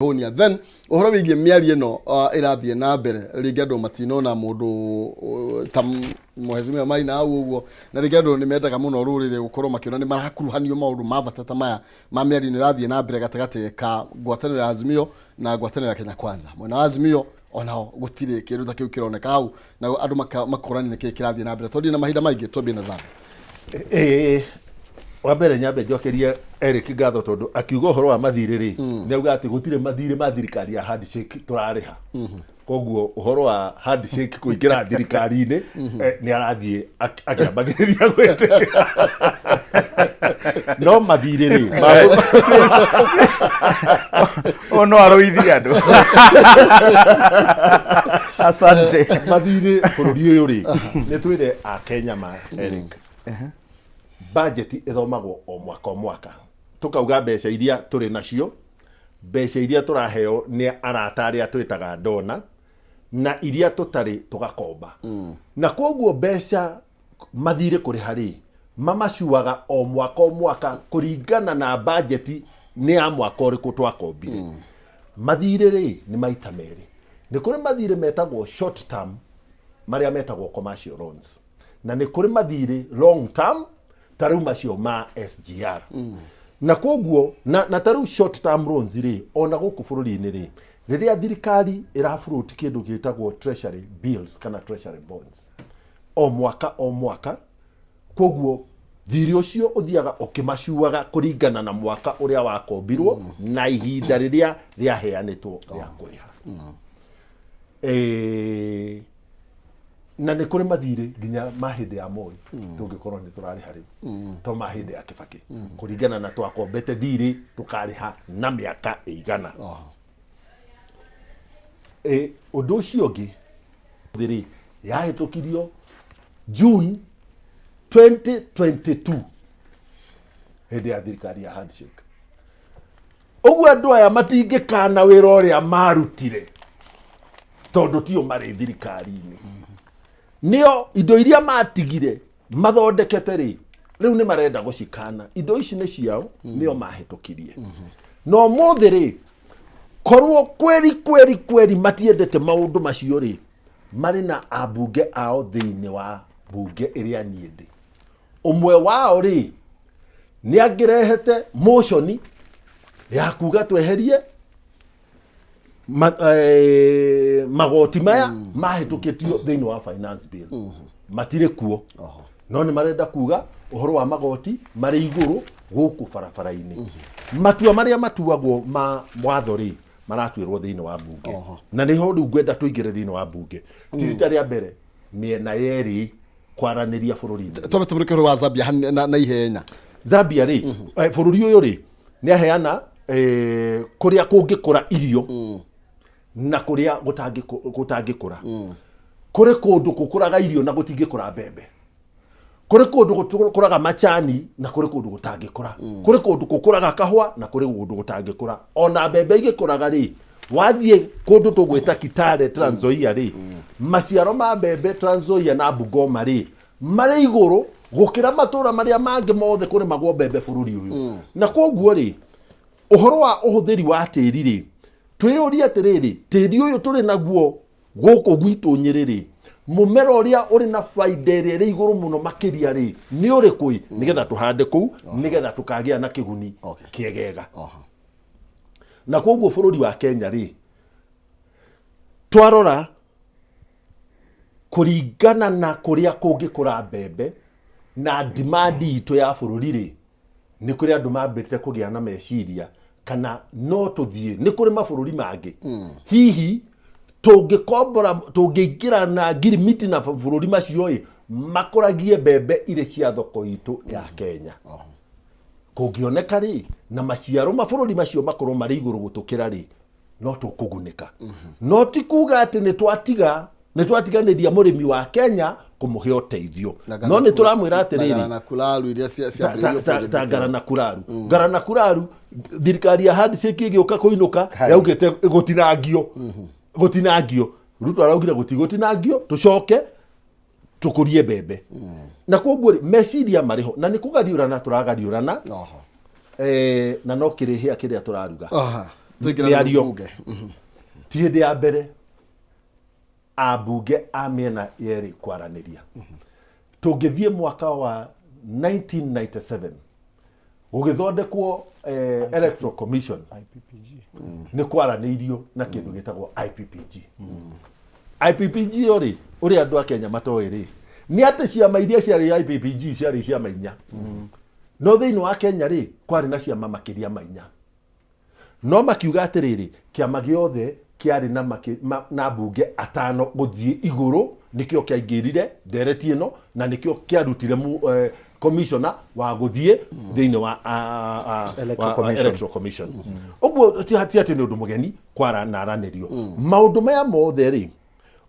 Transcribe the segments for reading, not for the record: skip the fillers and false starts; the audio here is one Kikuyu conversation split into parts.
Honia. Then ũhoro wĩgiĩ mĩario ĩno ĩrathiĩ na mbere, rĩngĩ andũ matinona mũndũ ta mheshimiwa Maina hau ũguo, na rĩngĩ andũ nĩ mendaga mũno rũrĩrĩ gũkorwo makĩona nĩ marakuruhanio maũndũ ma bata ta maya ma mĩario ĩno ĩrathiĩ na mbere gatagatĩ ka ngwatanĩro ya Azimio na ngwatanĩro ya Kenya Kwanza. Mwena wa Azimio onao gũtirĩ kĩndũ ta kĩu kĩroneka hau, na andũ makorania nĩkĩĩ kĩrathiĩ na mbere, tondũ na mahinda maingĩ twambie na Zambia. Ĩĩ, wa mbere nyambe njokerie Eric ngatho tondũ akiuga ũhoro wa mathirĩ rĩ, nĩ auga atĩ gũtirĩ mathirĩ ma thirikari ya handshake tũrarĩha. Koguo ũhoro wa handshake kũingĩra thirikari-inĩ, nĩ arathiĩ akĩambagĩrĩria gwĩtĩkĩra. No mathirĩ rĩ, Ũyũ no arũithie andũ. Asante. Mathirĩ bũrũri ũyũ rĩ, nĩ twĩre akenya ma Eric, budget ĩthomagwo o mwaka o mwaka, tũkauga mbeca iria tũrĩ nacio, mbeca iria tũraheo nĩ arata arĩa twĩtaga dona, na iria tũtarĩ tũgakomba. Na koguo mbeca mathirĩ kũrĩha rĩ, mamacuaga o mwaka o mwaka kũringana na budget nĩ ya mwaka ũrĩkũ twakombire. Mathirĩ rĩ, nĩ maita merĩ. Nĩ kũrĩ mathirĩ metagwo short term, marĩa metagwo commercial loans, na nĩ kũrĩ mathirĩ long term, ta rĩu macio ma SGR. Na koguo na ta rĩu short term loans rĩ, ona gũkũ bũrũri-inĩ rĩ, rĩrĩa thirikari ĩra float kĩndũ gĩtagwo treasury bills kana treasury bonds o mwaka o mwaka, koguo thirĩ ũcio ũthiaga ũkĩmacuaga kũringana na mwaka ũrĩa wakombirwo na ihinda rĩrĩa rĩaheanĩtwo rĩa kũrĩha. Na nĩ kũrĩ mathirĩ nginya ma hĩndĩ ya Moi tũngĩkorwo nĩ tũrarĩha rĩu, to ma hĩndĩ ya Kĩbakĩ, kũringana na twakombete thirĩ tũkarĩha na mĩaka ĩigana. Ũndũ ũcio ũngĩ rĩ, yahĩtũkirio June 2022 hĩndĩ ya thirikari ya handshake. Ũguo andũ aya matingĩkana wĩra ũrĩa marutire tondũ tio marĩ thirikari-inĩ. Nĩo indo iria matigire mathondekete rĩ, rĩu nĩ marenda gũcikana. Indo ici nĩ ciao, nĩo mahĩtũkirie. Na ũmũthĩ rĩ, korwo kweri kweri kweri matiendete maũndũ macio rĩ, marĩ na ambunge ao thĩinĩ wa mbunge ĩrĩa niĩ ndĩ. Ũmwe wao rĩ, nĩ angĩrehete motion ya kuga tweherie magoti maya mahĩtũkĩtio thĩinĩ wa finance bill. Matirĩ kuo, no nĩ marenda kuga ũhoro wa magoti marĩ igũrũ gũkũ barabara-inĩ. Matua marĩa matuagwo ma watho rĩ, maratuĩrwo thĩinĩ wa mbunge. Na nĩho rĩu ngwenda tũingĩre thĩinĩ wa mbunge. Ti rita rĩa mbere mĩena yerĩ kwaranĩria bũrũri-inĩ. Twambe tũmũrĩke ũhoro wa Zambia na ihenya. Zambia rĩ, bũrũri ũyũ rĩ, nĩ aheana kũrĩa kũngĩkũra irio na kũrĩa gũtangĩkũra. Kũrĩ kũndũ gũkũraga irio na gũtingĩkũra mbembe, kũrĩ kũndũ gũkũraga macani na kũrĩ kũndũ gũtangĩkũra, kũrĩ kũndũ gũkũraga kahũa na kũrĩ kũndũ gũtangĩkũra. Ona mbembe igĩkũraga rĩ, wathiĩ kũndũ tũgwĩta Kitale, Trans Nzoia rĩ, maciaro ma mbembe Trans Nzoia na Bungoma rĩ, marĩ igũrũ gũkĩra matũra marĩa mangĩ mothe kũrĩmagwo mbembe bũrũri ũyũ. Na koguo rĩ, ũhoro wa ũhũthĩri wa tĩri rĩ, twĩyũrie atĩrĩrĩ, tĩri ũyũ tũrĩ naguo gũkũ gwitũ Nyĩrĩ rĩ, mũmera ũrĩa ũrĩ na baida ĩrĩa ĩrĩ igũrũ mũno makĩria rĩ, nĩ ũrĩkũ ĩ, nĩgetha tũhande kũu, nĩgetha tũkagĩa na kĩguni kĩegega. Na koguo bũrũri wa Kenya rĩ, twarora kũringana na kũrĩa kũngĩkũra mbembe na demand itũ ya bũrũri rĩ, nĩ kũrĩ andũ mambĩte kũgĩa na meciria kana no tũthiĩ nĩ kũrĩ mabũrũri mangĩ hihi tũngĩkombora, tũngĩingĩra na ngirimiti na bũrũri macio ĩ, makũragie mbembe irĩ cia thoko itũ ya Kenya. Kũngĩoneka rĩ, na maciaro mabũrũri macio makorwo marĩ igũrũ gũtũkĩra rĩ, no tũkũgunĩka. No ti kuga atĩ nĩ twatiga, nĩ twatiganĩria mũrĩmi wa Kenya kũmũhe ũteithio, no nĩ tũramwĩra atĩrĩrĩ, Garana Kulalu iria ciambĩrĩirio ta ta Garana Kulalu, Garana Kulalu, thirikari ya handshake ĩgĩũka kũinũka yaugĩte gũtinangio, gũtinangio. Ruto araugire gũtigũtinangio, tũcoke tũkũrie mbembe. Na koguo rĩ, meciria marĩ ho na nĩ kũgariũrana tũragariũrana. Na no kĩrĩhĩa kĩrĩa tũraruga. Tũingĩra mĩario mbunge. Ti hĩndĩ ya mbere ambunge a mĩena yerĩ kwaranĩria. Tũngĩthiĩ mwaka wa 1997 gũgĩthondekwo Electoral Commission, nĩ kwaranĩirio na kĩndũ gĩtagwo IPPG. IPPG yo rĩ, ũrĩa andũ a Kenya matoĩ rĩ, nĩ atĩ ciama iria ciarĩ IPPG ciarĩ ciama 4, no thĩinĩ wa Kenya rĩ, kwarĩ na ciama makĩria ma 4. No makiuga atĩrĩrĩ, kĩama gĩothe kĩarĩ na, na mbunge 5 gũthiĩ igũrũ nĩkĩo kĩaingĩrire ndereti ĩno na nĩkĩo kĩarutire commissioner wa gũthiĩ thĩinĩ wa Electoral Commission. Electoral Commission. Ũguo ti atĩ nĩ ũndũ mũgeni kwara-naranĩrio maũndũ maya mothe rĩ,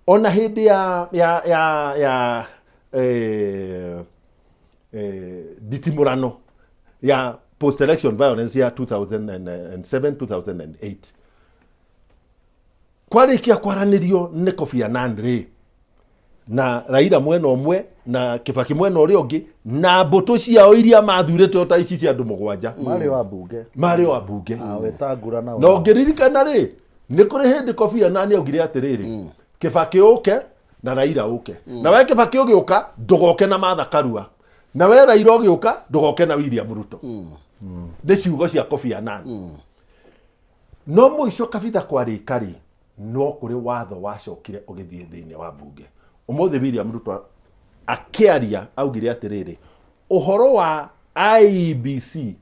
ona hĩndĩ ya nditimũrano ya post election violence ya 2007 2008, kwarĩkia kwaranĩrio nĩ Kofi Annan rĩ, na Raila mwena ũmwe na Kibaki mwena ũrĩa ũngĩ, na mbũtũ ciao iria mathurĩte o ta ici cia andũ 7. Marĩ wa mbunge. Marĩ o ambunge. Wetangula na Na ũngĩririkana rĩ, nĩ kũrĩ hĩndĩ Kofi Annan augire atĩrĩrĩ, Kibaki ũke na Raila ũke, na we Kibaki ũgĩũka ndũgoke na Martha Karua, na we Raila ũgĩũka ndũgoke na William Ruto. Nĩ ciugo cia Kofi Annan. No mũico kabitha kwarĩka rĩ, no kũrĩ watho wacokire ũgĩthiĩ thĩinĩ wa mbunge. Ũmũthĩ William Ruto akĩaria augire atĩrĩrĩ, ũhoro wa IEBC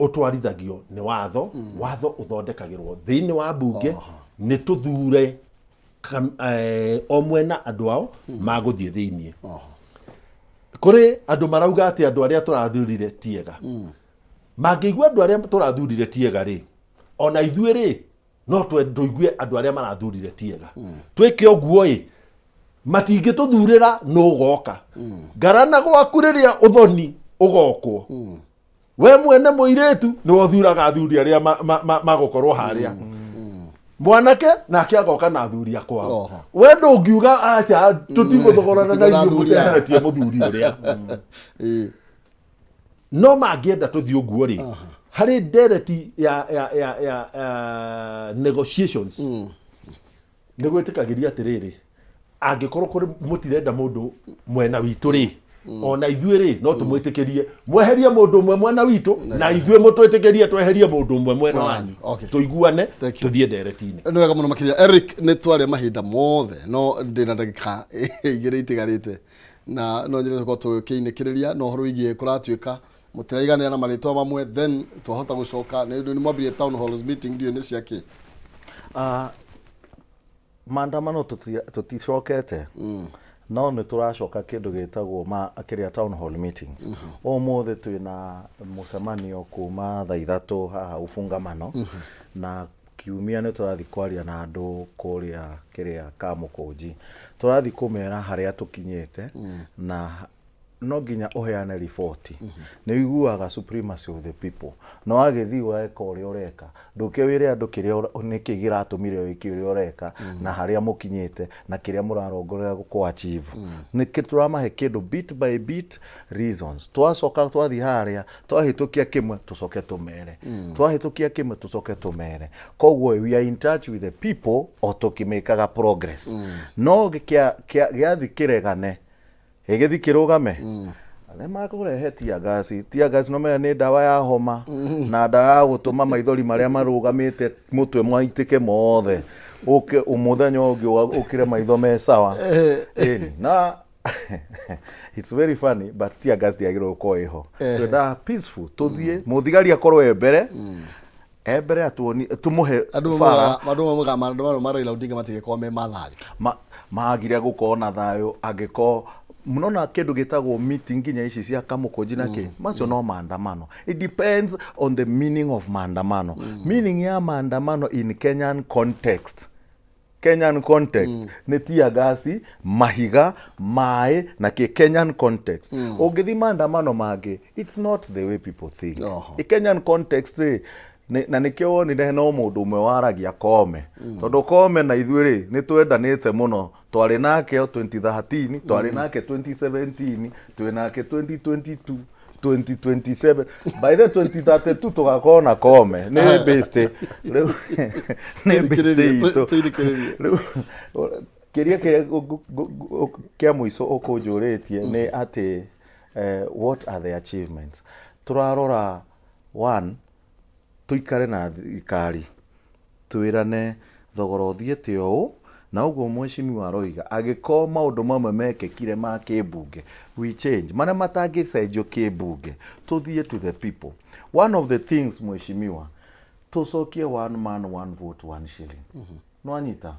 ũtwarithagio nĩ watho. Watho ũthondekagĩrwo thĩinĩ wa mbunge, nĩ tũthure o mwena andũ ao magũthiĩ thĩinĩ. Kũrĩ andũ marauga atĩ andũ arĩa tũrathurire ti ega. Mangĩigua andũ arĩa tũrathurire ti ega rĩ, ona ithuĩ rĩ, no tũigue andũ arĩa marathurire ti ega. Twĩke ũguo ĩ, matingĩtũthurĩra nũ ũgoka ngarana gwaku rĩrĩa ũthoni ũgokwo. We mwene mũirĩtu nĩwe ũthuraga athuri arĩa magũkorwo harĩa, mwanake nake agoka na athuri akwao. We ndũngiuga aca, tũtigũthogorana na Tũtigũthogorana ithuĩ athuri aya. mũteheretie mũthuri ũrĩa. No mangĩenda tũthiĩ ũguo rĩ, harĩ ndereti ya negotiations, nĩ gwĩtĩkagĩria atĩrĩrĩ, angĩkorwo kũrĩ mũtirenda mũndũ mwena witũ rĩ, ona ithuĩ rĩ, no tũmwĩtĩkĩrie mweherie mũndũ ũmwe mwena witũ, na ithuĩ mũtwĩtĩkĩrie tweherie mũndũ ũmwe mwena wanyu. Tũiguane. Thank you. Tũthiĩ ndereti-inĩ. Nĩ wega mũno makĩria, Eric. Nĩ twaria mahinda mothe, no ndĩna ndagĩka 2 itigarĩte, na no nyende tũkorwo tũkĩinĩkĩrĩria na ũhoro wĩgiĩ kũratuĩka mũtiraiganĩra na marĩtwa mamwe, then twahota gũcoka nĩ ũndũ nĩ mwambirie town halls meeting, ndiũĩ nĩ cia kĩ. Ah, maandamano tũticokete, no nĩ tũracoka kĩndũ gĩtagwo ma kĩrĩa town hall meetings. Ũmũthĩ twĩna mũcemanio kuma thaa 3 haha Ufungamano, na kiumia nĩ tũrathiĩ kwaria na andũ kũrĩa kĩrĩa Kamũkũnji. Tũrathiĩ kũmera harĩa tũkinyĩte, na no nginya ũheane riboti. Nĩ ũiguaga supremacy of the people, no wagĩthiĩ ũreka ũrĩa ũreka, ndũke wĩre andũ kĩrĩa nĩkĩ kĩratũmire wĩke ũrĩa ũreka, na harĩa mũkinyĩte, na kĩrĩa mũrarongorera kũ achieve. Nĩkĩ tũramahe kĩndũ bit by bit reasons. Twacoka twathiĩ harĩa, twahĩtũkia kĩmwe, tũcoke tũmere, twahĩtũkia kĩmwe, tũcoke tũmere. Koguo we are in touch with the people o tũkĩmĩkaga progress. No gĩathi kĩregane, gĩgĩthi kĩrũgame, nĩ makũrehe tear gas. Tear gas no menya nĩ ndawa ya homa na ndawa ya gũtũma maithori marĩa marũgamĩte mũtwe maitĩke mothe, ũke mũthenya ũngĩ ũkĩre maitho me sawa. Ĩni, na it's very funny, but tear gas ndĩagĩrĩirwo gũkorwo ĩho. Twendaga peaceful, tũthiĩ mũthigari akorwo e mbere, e mbere atuoni tũmũhe andũ bara. Andũ maugaga maandamano ma Raila Odinga matigĩkorwo me ma thayũ. Magire gũkorwo na thayũ angĩkorwo mnona kĩndũ gĩtagwo meeting nginya ici cia Kamũkũnji na kĩ macio no maandamano. It depends on the meaning of maandamano. Meaning ya maandamano in Kenyan context, Kenyan context nĩ tear gas, mahiga, maĩ na kĩ. Kenyan context, ũngĩthi maandamano mangĩ, it's not the way people think. In Kenyan context rĩ, na nĩkĩo wonire no mũndũ ũmwe waragia, Kome, tondũ Kome na ithuĩ rĩ, nĩ twendanĩte mũno. Twarĩ nake o 2013, twarĩ nake 2017, twĩ nake 2022. 2027, by the 2032 tũgakorwo na Kome nĩ based rĩu, nĩ based itũ. Tũirĩkĩrĩrie. Rĩu kĩrĩa kĩrĩa kĩa mũico ũkũnjũrĩtie nĩ atĩ what are the achievements tũrarora? One, tũikare na thirikari, twĩrane thogora ũthiĩte ũũ na ũguo. Mheshimiwa aroiga angĩkorwo maũndũ mamwe mekĩkire ma kĩmbunge, we change marĩa matangĩcenjio kĩmbunge, tũthiĩ to the people. One of the things, mheshimiwa, tũcokie one man, one vote, one shilling. Nwanyita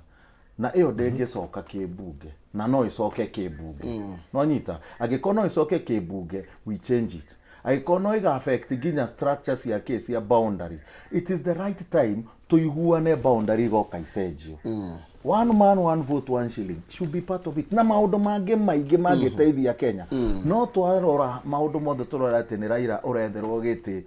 na ĩyo ndĩngĩcoka kĩmbunge na no ĩcoke kĩmbunge. Nwanyita, angĩkorwo no ĩcoke kĩmbunge, we change it. Angĩkorwo no ĩga affect nginya structure cia kĩ cia boundary, it is the right time tũiguane boundary igoka icenjio. One man, one vote, one shilling should be part of it, na maũndũ mangĩ maingĩ mangĩteithia Kenya. No twarora maũndũ mothe, tũrora atĩ nĩ Raila ũretherwo gĩtĩ.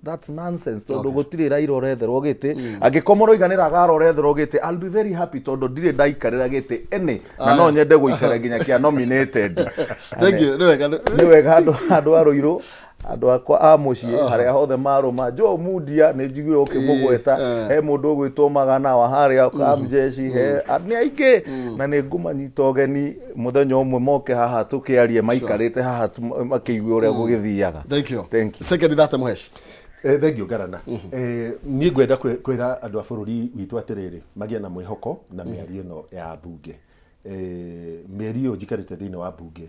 That's nonsense, tondũ gũtirĩ Raila ũretherwo gĩtĩ. Angĩkorwo mũroiga nĩ Ragara ũretherwo gĩtĩ, I'll be very happy, tondũ ndirĩ ndaikarĩra gĩtĩ any na no nyende gũikara nginya kĩa nominated. Thank you, nĩ wega. Nĩ wega. Andũ a Rũirũ, andũ akwa a mũciĩ, harĩa hothe marũma, Joe Mundia nĩ njiguire ũkĩmũgweta. He mũndũ ũgwĩtwo Magana wa harĩa Kamjeshi, he nĩ aingĩ, na nĩ ngũmanyita ũgeni mũthenya ũmwe moke haha tũkĩarie maikarĩte haha makĩigue ũrĩa gũgĩthiaga. Thank you. Thank you. Second thate, Mũhesh. Thank you, Garana. Niĩ ngwenda kwĩra andũ a bũrũri witũ atĩrĩrĩ, magĩe na mwĩhoko na mĩario ĩno ya mbunge. Mĩeri ĩyo njikarĩte thĩinĩ wa mbunge,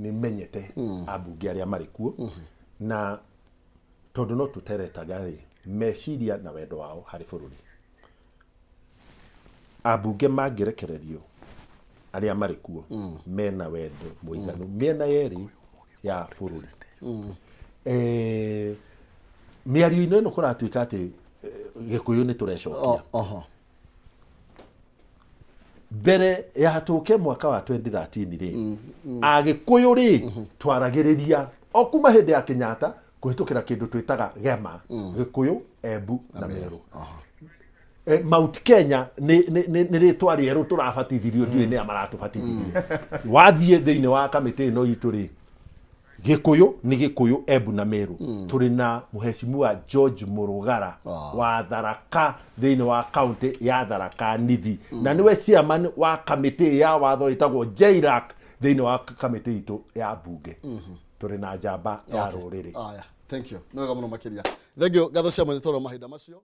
nĩ menyete ambunge arĩa marĩ kuo, na tondũ no tũteretaga rĩ, meciria na wendo wao harĩ bũrũri. Ambunge mangĩrekererio arĩa marĩ kuo mena wendo mũiganu mĩena yerĩ ya bũrũri. Mĩario-inĩ ĩno kũratuĩka atĩ Gĩkũyũ nĩ tũrecokia. Mbere ya tũke mwaka wa 2013 rĩ, Agĩkũyũ rĩ, twaragĩrĩria o kuma hĩndĩ ya Kenyatta kũhĩtũkĩra kĩndũ twĩtaga gema, Gĩkũyũ, Embu na Meru. Mount Kenya nĩ rĩtwa rĩerũ tũrabatithirio, ndiũĩ nĩa maratũbatithirie. Wathiĩ thĩinĩ wa kamĩtĩ ĩno itũ rĩ, Gĩkũyũ nĩ Gĩkũyũ, Embu na Meru. Tũrĩ na Mheshimiwa George Mũrũgara wa Tharaka thĩinĩ wa kaunti ya Tharaka Nithi, na nĩwe chairman wa kamĩtĩ ya watho ĩtagwo JLAC thĩinĩ wa kamĩtĩ itũ ya mbunge. Tũrĩ na njamba ya rũrĩrĩ. Aya, thank you, nĩ wega mũno makĩria. Thank you, ngatho cia mwanya tondũ wa mahinda macio.